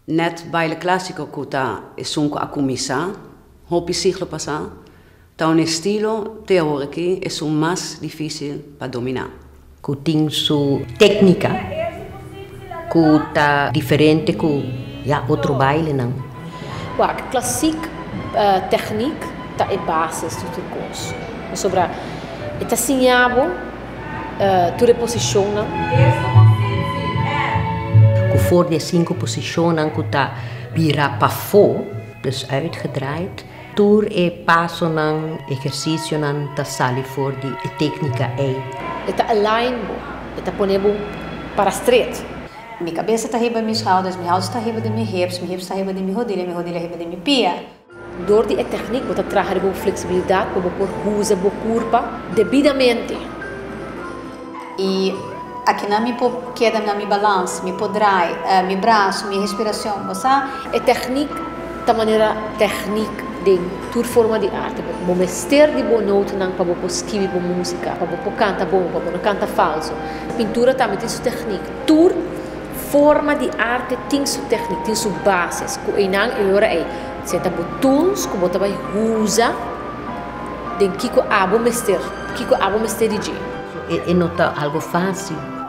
Net baile klásiko ku ta esun ku a kuminsá hopi siglo pasá, ta un estilo te awor aki esun mas difísil pa dominá. Ku tin su téknika ku ta diferente ku ya otro bailenan. Wak, klassiek techniek ta e basis di tur kos. Pasobra e ta siña bo tur e posishonnan. Ku for di e sinku posishonnan ku ta bira pafó, dus uitgedraaid, tur e pasonan, ehersisionan ta sali for di e téknika ei. E ta align bo, e ta pone bo para stret. Mi kabes ta hiba mi schouders, mi houders ta hiba den mi hips, mi hips ta hiba den mi hodila, mi hodila hiba den mi pia. Dor di e teknik bo ta traha riba bo fleksibilidat pa bo por usa bo kurpa debidamente. I akinan mi por keda na mi balans, mi por draai mi braso, mi respiracion, bo sa. E teknik ta manera teknik den tur forma di arte. Bo mester di bo notanan pa bo por skibi bo musika, pa bo por kanta bon, pa bo no kanta falso. Pintura tambe tin su teknik. Tur forma di arte tin su teknik, tin su bases. Ku einan e ora ei seta bo tools ku bo ta bai usa den kiko abo mester, kiko abo mester di dje. E no ta algo fácil.